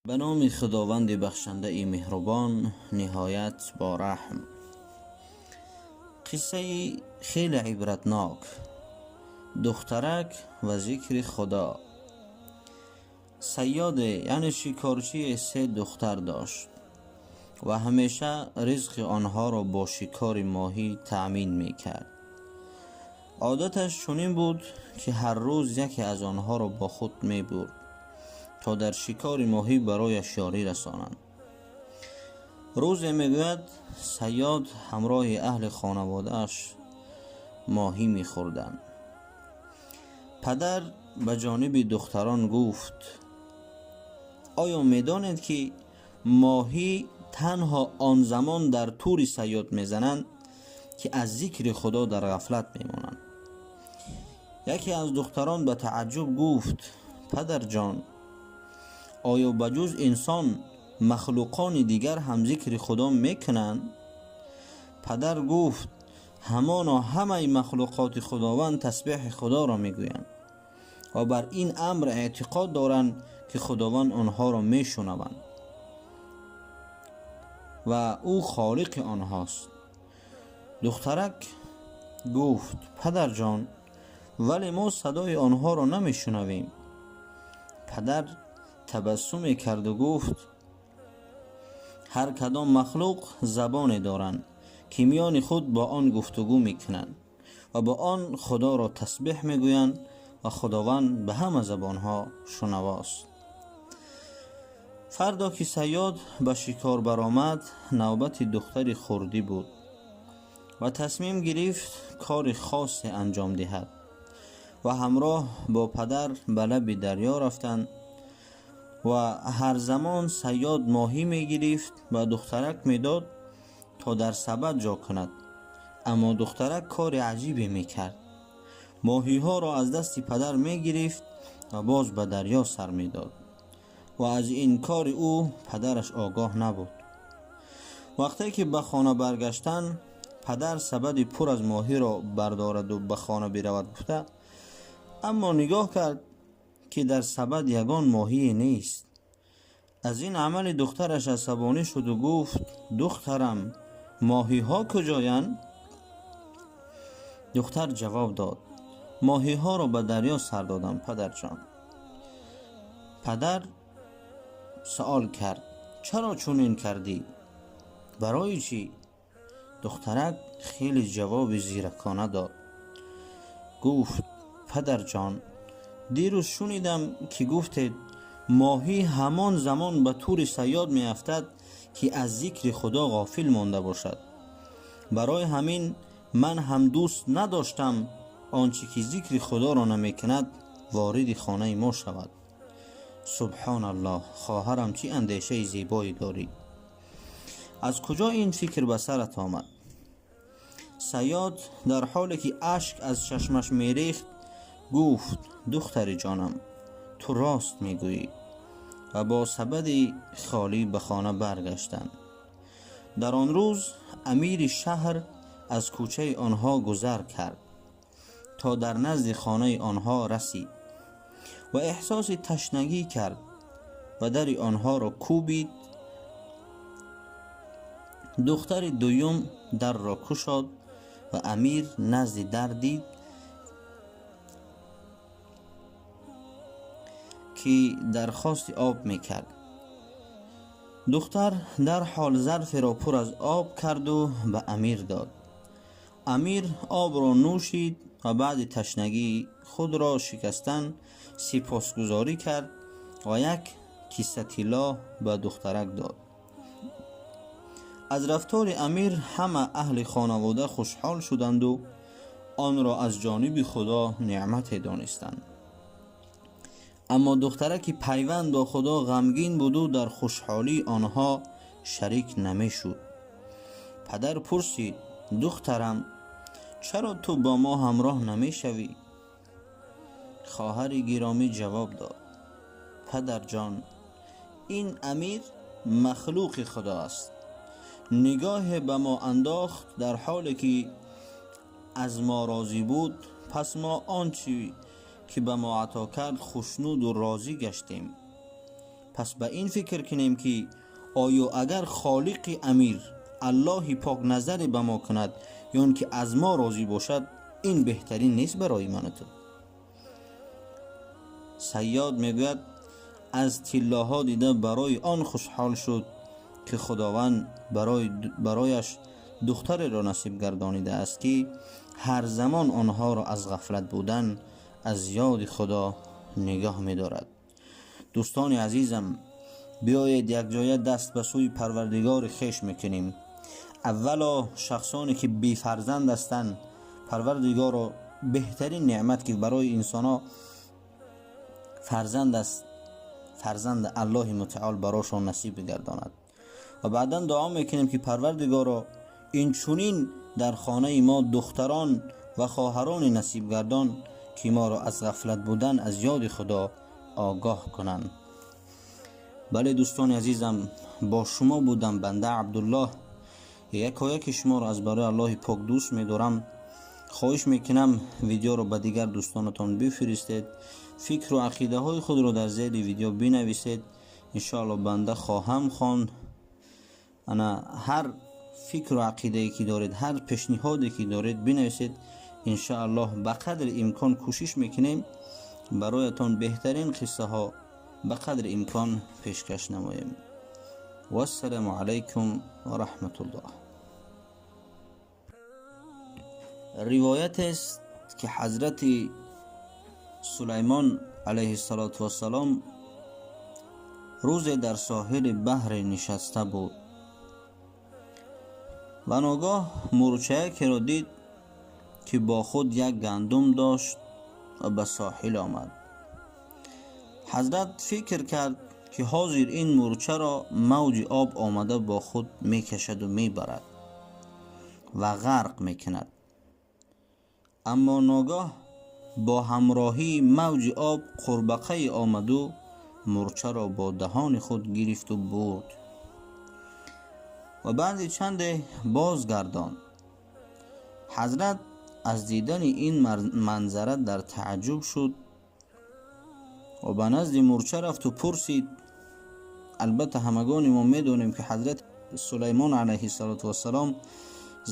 Ба номи Худованди бахшандаи меҳрубон, ниҳоят бо раҳм. Қиссаи хеле ибратнок. Духтарак ва зикри Худо. Сайёде, яъне шикорчии, се духтар дошт ва ҳамеша ризқи онҳоро бо шикори моҳӣ таъмин мекард. Одаташ чунин буд, ки ҳар рӯз яке аз онҳоро бо худ мебурд, то дар шикори моҳӣ барояш ёрӣ расонанд. Рӯзе, мегӯяд, Сайёд ҳамроҳи аҳли хонаводааш моҳӣ мехӯрданд. Падар ба ҷониби духтарон гуфт: оё медонед, ки моҳӣ танҳо он замон дар тури Сайёд мезананд, ки аз зикри Худо дар ғафлат мемонанд? Яке аз духтарон ба тааҷҷуб гуфт: падарҷон, оё ба ҷуз инсон махлуқони дигар ҳам зикри Худо мекунанд? Падар гуфт: ҳамоно ҳамаи махлуқоти Худованд тасбеҳи Худоро мегӯянд ва бар ин амр эътиқод доранд, ки Худованд онҳоро мешунаванд ва ӯ холиқи онҳост. Духтарак гуфт: падарҷон, вале мо садои онҳоро намешунавем. Падар табассуме карду гуфт: ҳар кадом махлуқ забоне доранд, ки миёни худ бо он гуфтугӯ мекунанд ва бо он Худоро тасбеҳ мегӯянд ва Худованд ба ҳама забонҳо шунавост. Фардо ки Сайёд ба шикор баромад, навбати духтари хурдӣ буд ва тасмим гирифт кори хосе анҷом диҳад ва ҳамроҳ бо падар ба лаби дарё рафтанд ва ҳар замон Сайёд моҳӣ мегирифт ва духтарак медод, то дар сабад ҷо кунад. Аммо духтарак кори аҷибе мекард. Моҳиҳоро аз дасти падар мегирифт ва боз ба дарё сар медод ва аз ин кори ӯ падараш огоҳ набуд. Вақте ки ба хона баргаштанд, падар сабади пур аз моҳиро бардораду ба хона биравад гуфта, аммо нигоҳ кард, ки дар сабад ягон моҳие нест. Аз ин амали духтараш асабонӣ шуду гуфт: духтарам, моҳиҳо куҷоянд? Духтар ҷавоб дод: моҳиҳоро ба дарё сар додам, падарҷон. Падар савол кард: чаро чунин кардӣ? Барои чӣ? Духтарак хеле ҷавоби зиракона дод. Гуфт: падарҷон, дирӯз шунидам, ки гуфтед моҳӣ ҳамон замон ба тури Сайёд меафтад, ки аз зикри Худо ғофил монда бошад. Барои ҳамин ман ҳам дӯст надоштам он чӣ ки зикри Худоро намекунад вориди хонаи мо шавад. Субҳоналлоҳ, хоҳарам, чӣ андешаи зебое дорӣ! Аз куҷо ин фикр ба сарат омад? Сайёд дар ҳоле ки ашк аз чашмаш мерехт гуфт: духтари ҷонам, ту рост мегӯӣ. Ва бо сабади холӣ ба хона баргаштанд. Дар он рӯз амири шаҳр аз кӯчаи онҳо гузар кард, то дар назди хонаи онҳо расид ва эҳсоси ташнагӣ кард ва дари онҳоро кӯбид. Духтари дуюм дарро кушод ва амир назди дар дид, ки дархости об мекард. Духтар дарҳол зарферо пур аз об карду ба амир дод. Амир обро нӯшид ва баъди ташнагии худро шикастан сипосгузорӣ кард ва як киса тилло ба духтарак дод. Аз рафтори амир ҳама аҳли хонавода хушҳол шуданду онро аз ҷониби Худо неъмате донистанд. Аммо духтараки пайванд бо Худо ғамгин буду дар хушҳолии онҳо шарик намешуд. Падар пурсид: духтарам, чаро ту бо мо ҳамроҳ намешавӣ? Хоҳари гиромӣ ҷавоб дод: падарҷон, ин амир махлуқи Худо аст. Нигоҳе ба мо андохт дар ҳоле ки аз мо розӣ буд, пас мо он чӣ ки ба мо ато кард хушнуду розӣ гаштем. Пас ба ин фикр кунем, ки оё агар Холиқи Амир Аллоҳи Пок назаре ба мо кунад ё он ки аз мо розӣ бошад, ин беҳтарин нест барои ман ту? Сайёд мегӯяд, аз тиллоҳо дида барои он хушҳол шуд, ки Худованд барояш духтареро насиб гардонидааст, ки ҳар замон онҳоро аз ғафлат будан аз ёди Худо нигоҳ медорад. Дӯстони азизам, биёед якҷоя даст ба сӯи Парвардигори хеш мекунем. Аввало шахсоне ки бефарзанд ҳастанд, Парвардигоро беҳтарин неъмат, ки барои инсонҳо фарзанд аст, фарзанд Аллоҳи Мутаол барошон насиб бигардонад. Ва баъдан дуо мекунем, ки Парвардигоро инчунин дар хонаи мо духтарон ва хоҳароне насиб гардон, ки моро аз ғафлат будан аз ёди Худо огоҳ кунанд. Бале, дӯстони азизам, бо шумо будам банда Абдуллоҳ. Якояки шуморо аз барои Аллоҳи Пок дӯст медорам. Хоҳиш мекунам, видеоро ба дигар дӯстонатон бифиристед, фикру ақидаҳои худро дар зери видео бинависед. Иншоалло банда хоҳам хонд. Ана ҳар фикру ақидае ки доред, ҳар пешниҳоде ки доред, бинависед. Иншоаллоҳ ба қадри имкон кӯшиш мекунем бароятон беҳтарин қиссаҳо ба қадри имкон пешкаш намоем. Вассалому алайкум ва раҳматуллоҳ. Ривоят аст, ки ҳазрати Сулаймон алайҳиссалоту вассалом рӯзе дар соҳили баҳре нишаста буд ва ногоҳ мурчаякеро дид, ки бо худ як гандум дошт ва ба соҳил омад. Ҳазрат фикр кард, ки ҳозир ин мурчаро мавҷи об омада бо худ мекашаду мебарад ва ғарқ мекунад. Аммо ногоҳ бо ҳамроҳии мавҷи об қурбақае омаду мурчаро бо даҳони худ гирифту бурд ва баъди чанде бозгардонд. Ҳазрат аз дидани ин манзара дар тааҷҷуб шуд ва ба назди мурча рафту пурсид. Албатта, ҳамагони мо медонем, ки ҳазрат Сулаймон алайҳиссалоту вассалом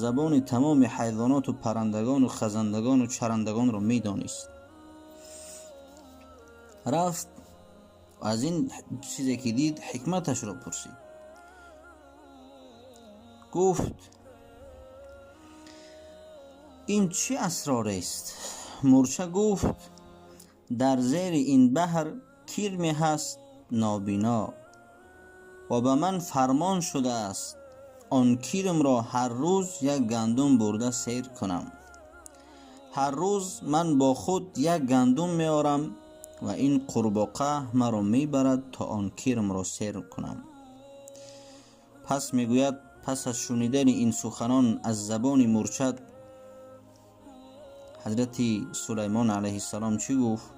забони тамоми ҳайвоноту паррандагону хазандагону чарандагонро медонист. Рафт, аз ин чизе ки дид, ҳикматашро пурсид. Гуфт: ин чӣ асрорест? Мурча гуфт: дар зери ин баҳр кирме ҳаст нобино ва ба ман фармон шудааст он кирмро ҳар рӯз як гандум бурда сер кунам. Ҳар рӯз ман бо худ як гандум меорам ва ин қурбоқа маро мебарад, то он кирмро сер кунам. Пас мегӯяд, пас аз шунидани ин суханон аз забони мурча, ҳазрати Сулаймон алайҳиссалом чӣ гуфт?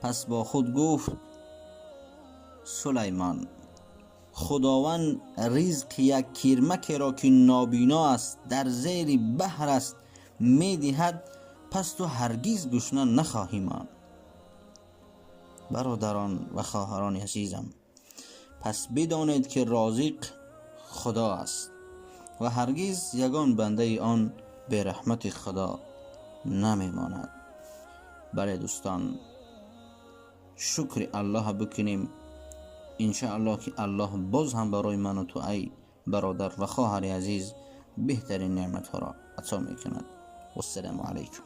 Пас бо худ гуфт: Сулаймон, Худованд ризқи як кирмакеро, ки нобино аст, дар зери баҳр аст, медиҳад, пас ту ҳаргиз гушна нахоҳӣ монд. Бародарон ва хоҳарони азизам, пас бидонед, ки розиқ Худо аст ва ҳаргиз ягон бандаи он бераҳмати Худо намемонад. Бале, дӯстон, шукри Аллоҳ бикунем. Иншааллоҳ, ки Аллоҳ боз ҳам барои ману ту, ай бародар ва хоҳари азиз, беҳтарин неъматҳоро ато мекунад. Вассалому алайкум.